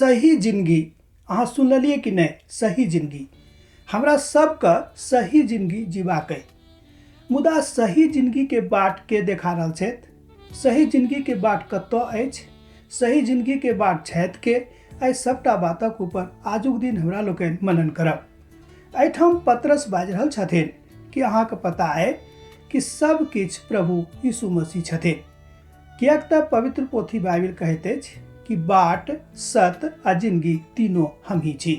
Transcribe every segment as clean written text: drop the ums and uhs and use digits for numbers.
सही जिनगी। अहाँ सुनलियै कि नहि? सही जिनगी हमरा सबके सही जिनगी जीबाक अइ, मुदा सही जिनगीके बाट के देखा रहल छथि? सही जिनगीके बाट कतऽ अछि? सही जिनगीके बाट छथि के? एहि सबटा बातक ऊपर आजुक दिन हमरा लोकनि मनन करब। एहिठाम पतरस बाजि रहल छथिन कि अहाँके पता अइ कि सब किछु प्रभु यीशु मसीह छथिन, किएक तऽ पवित्र पोथी बाइबिल कहैत अछि कि बाट, सत्य आ जिनगी तीनों हमही छी,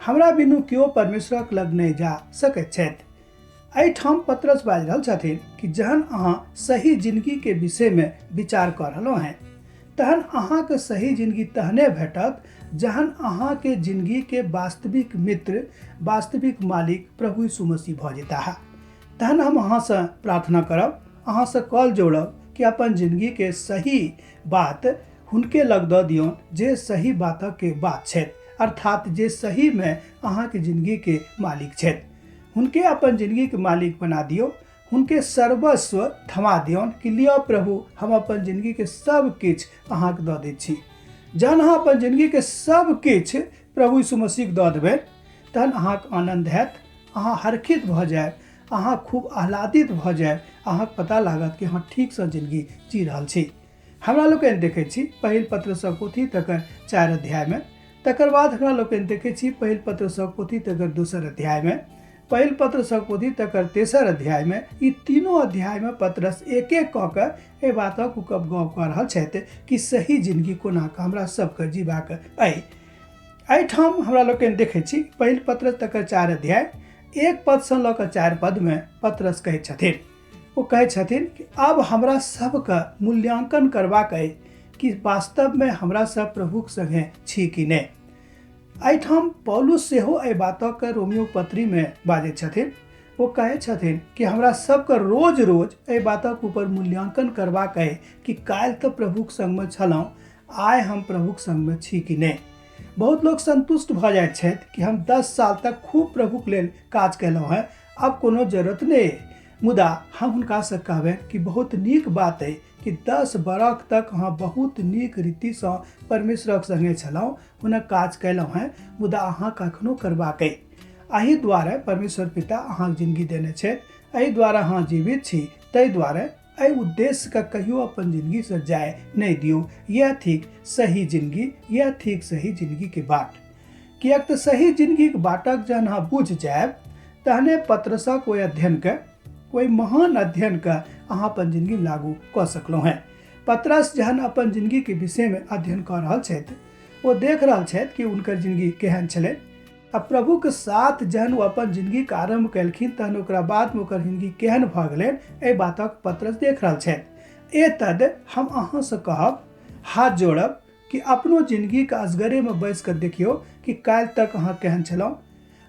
हमरा बिनु केओ परमेश्वरक लग नहि जा सकैत छथि। एहिठाम पतरस बाजि रहल छथिन कि जहन अहाँ सही जिनगीके विषयमे विचार कऽ रहलहुँ हेँ तहन अहाँके सही जिनगी तहने भेटत जहन अहाँके जिनगीके वास्तविक मित्र, वास्तविक मालिक प्रभु यीशु मसीह भऽ जेताह। तहन हम अहाँसँ प्रार्थना करब, अहाँसँ कॉल जोड़ब कि अपन जिनगीके सही बात हुनके लग दऽ दियौन जे सही बातके बात छथि, अर्थात जे सहीमे अहाँके जिनगीके मालिक छथि। हुनके अपन जिनगीके मालिक बना दियौ, हुनके सर्वस्व थमा दियौन कि लिअ प्रभु, हम अपन जिनगीके सब किछु अहाँके दऽ दै छी। जहन अहाँ अपन जिनगीके सब किछु प्रभु यीशु मसीहके दऽ देबै तहन अहाँके आनन्द हैत, अहाँ हर्षित भऽ जायब, अहाँ खूब आह्लादित भऽ जायब, अहाँके पता लागत कि अहाँ ठीकसँ जिनगी जी रहल छी। हमरा लोकनि देखै छी पहिल पत्रसँ पोथी तकर 4 अध्यायमे, तकर बाद हमरा लोकनि देखै छी पहिल पत्रसँ पोथी तकर दोसर अध्यायमे, पहिल पत्रसँ पोथी तकर तेसर अध्यायमे। ई तीनों अध्यायमे पतरस एक एक कऽ कऽ एहि बातक गप कऽ रहल छथि कि सही जिनगी कोना कऽ हमरा सबके जीबाक अइ। एहिठाम हमरा लोकनि देखै छी पहिल पत्र तकर 4 अध्याय 1 पदसँ लऽ कऽ 4 पदमे पतरस कहै छथिन, ओ कहै छथिन कि आब हमरा सबके मूल्यांकन करबाक अइ कि वास्तवमे हमरा सब प्रभुक संगे छी कि नहि। एहिठाम पौलुस सेहो एहि बातके रोमियो पत्रीमे बाजै छथिन। ओ कहै छथिन कि हमरा सबके रोज रोज एहि बातक ऊपर मूल्यांकन करबाक अइ कि काल्हि तऽ प्रभुक संगमे छलहुँ, आइ हम प्रभुक संगमे छी कि नहि। बहुत लोक संतुष्ट भऽ जाइत छथि कि हम 10 साल तक खूब प्रभुक लेल काज कयलहुँ हेँ, आब कोनो जरूरत नहि अइ। मुदा हम हुनकासँ कहबनि कि बहुत नीक बात अइ कि 10 बरख तक अहाँ बहुत नीक रीतिसँ परमेश्वरक संगे छलहुँ, हुनक काज कयलहुँ हेँ, मुदा अहाँ कखनो करबाक अइ। एहि दुआरे परमेश्वर पिता अहाँके जिनगी देने छथि, एहि दुआरे अहाँ जीवित छी, ताहि दुआरे एहि उद्देश्यके कहियो अपन जिनगीसँ जाय नहि दियौ। इएह थिक सही जिनगी, इएह थिक सही जिनगीके बाट। किएक तऽ सही जिनगीके बाटक जहन अहाँ बुझि जायब तहने पतरसक ओहि अध्ययनके, ओहि महान अध्ययनके अहाँ अपन जिनगीमे लागू कऽ सकलहुँ हेँ। पतरस जहन अपन जिनगीके विषयमे अध्ययन कऽ रहल छथि, ओ देख रहल छथि कि हुनकर जिनगी केहन छलै आ प्रभुके साथ जहन ओ अपन जिनगीके आरम्भ केलखिन तहन ओकरा बादमे ओकर जिनगी केहन भऽ गेलै, एहि बातक पतरस देख रहल छथि। एतद हम अहाँसँ कहब, हाथ जोड़ब कि अपनो जिनगीके असगरेमे बैस कऽ देखियौ कि काल्हि तक अहाँ केहन छलहुँ,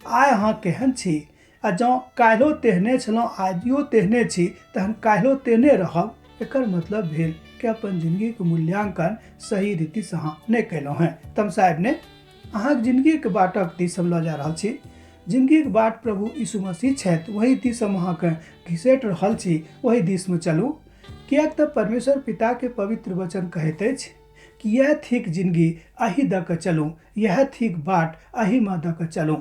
आइ अहाँ केहन छी, आ जँ काल्हिओ तेहने छलहुँ आइयो तेहने छी तहन काल्हिओ तेहने रहब। एकर मतलब भेल कि अपन जिनगीके मूल्यांकन सही रीतिसँ अहाँ नहि कयलहुँ हेँ। तम साहेब ने अहाँके जिनगीके बाटक दिस हम लऽ जा रहल छी। जिनगीके बाट प्रभु यीशु मसीह छथि, ओहि दिस हम अहाँके घिसेट रहल छी, ओहि दिसमे चलू। किएक तऽ परमेश्वर पिताके पवित्र वचन कहैत अछि कि इएह थिक जिनगी, एहि दऽ कऽ चलू, इएह थिक बाट, एहिमे दऽ कऽ चलू।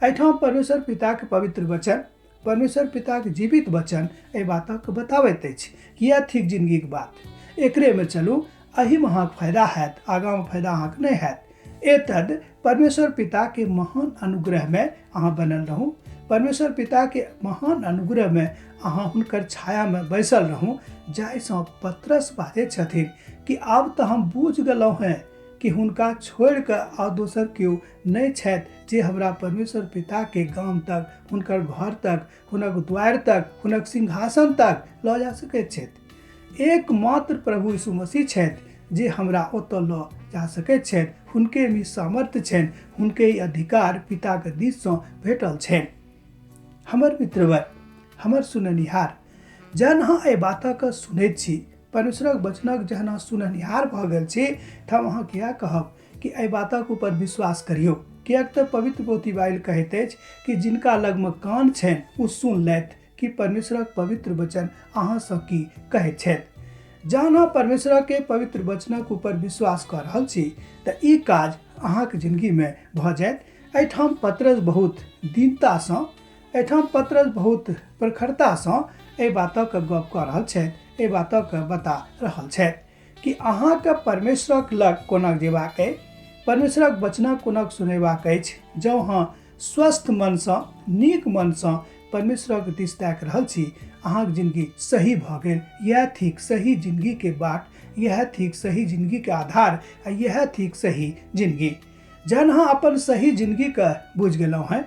एहिठाम परमेश्वर पिताके पवित्र वचन, परमेश्वर पिताके जीवित वचन एहि बातक बताबैत अछि कि इएह थिक जिनगीके बात, एकरेमे चलू, एहिमे अहाँके फायदा हैत, आगाँमे फायदा अहाँके नहि हैत। एतद परमेश्वर पिताके महान अनुग्रहमे अहाँ बनल रहू, परमेश्वर पिताके महान अनुग्रहमे अहाँ हुनकर छायामे बैसल रहू, जाहिसँ पतरस बाजै छथिन कि आब तऽ हम बुझि गेलहुँ हेँ कि हुनका छोड़ि कऽ आ दोसर केओ नहि छथि जे हमरा परमेश्वर पिताके गाम तक, हुनकर घर तक, हुनक द्वारि तक, हुनक सिंहासन तक लऽ जा सकैत छथि। एकमात्र प्रभु यीशु मसीह छथि जे हमरा ओतऽ लऽ जा सकैत छथि। हुनके में सामर्थ्य छनि, हुनके ई अधिकार पिताके दिससँ भेटल छनि। हमर मित्रवर, हमर सुननिहार, जहन अहाँ एहि बातके सुनैत छी, परमेश्वरक वचनक जहन अहाँ सुननिहार भऽ गेल छी, तऽ हम अहाँके इएह कहब कि एहि बातक ऊपर विश्वास करियौ। किएक तऽ पवित्र पोथी बाइबिल कहैत अछि कि जिनका लगमे कान छनि ओ सुन लथि कि परमेश्वरक पवित्र वचन अहाँसँ की कहैत छथि। जहन अहाँ परमेश्वरके पवित्र वचनक ऊपर विश्वास कऽ रहल छी तऽ ई काज अहाँके जिन्दगीमे भऽ जायत। एहिठाम पतरस बहुत दीनतासँ, एहिठाम पतरस बहुत प्रखरतासँ एहि बातक गप कऽ रहल छथि, एहि बातक बता रहल छथि कि अहाँके परमेश्वरक लग कोना जेबाक अइ, परमेश्वरक वचना कोना सुनेबाक अछि। जँ अहाँ स्वस्थ मनसँ, नीक मनसँ परमेश्वरक दिस ताकि रहल छी, अहाँके जिन्दगी सही भऽ गेल। इएह थिक सही जिन्दगीके बाट, इएह थिक सही जिन्दगीके आधार आ इएह थिक सही जिन्दगी। जहन अहाँ अपन सही जिन्दगीके बुझि गेलहुँ हेँ,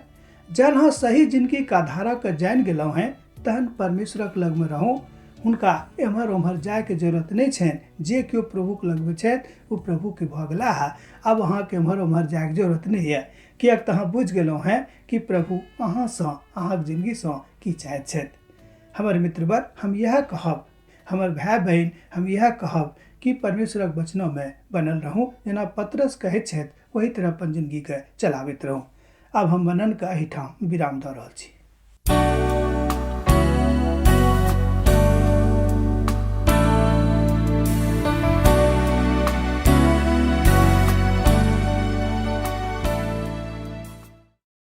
जहन अहाँ सही जिन्दगीके आधारके जानि गेलहुँ हेँ, तहन परमेश्वरक लगमे रहू। हुनका एम्हर ओम्हर जायके जरूरत नहि छनि। जे केओ प्रभुके लगमे छथि ओ प्रभुके भऽ गेलाह। आब अहाँके एम्हर ओम्हर जायके जरूरत नहि यऽ, किएक तऽ अहाँ बुझि गेलहुँ हेँ कि प्रभु अहाँसँ, अहाँके जिन्दगीसँ की चाहैत छथि। हमर मित्रवर, हम इएह कहब, हमर भाय बहिन, हम इएह कहब कि परमेश्वरक वचनमे बनल रहू। जेना पतरस कहैत छथि ओही तरह अपन जिन्दगीके चलाबैत रहू। आब हम मननके एहिठाम विराम दऽ रहल छी।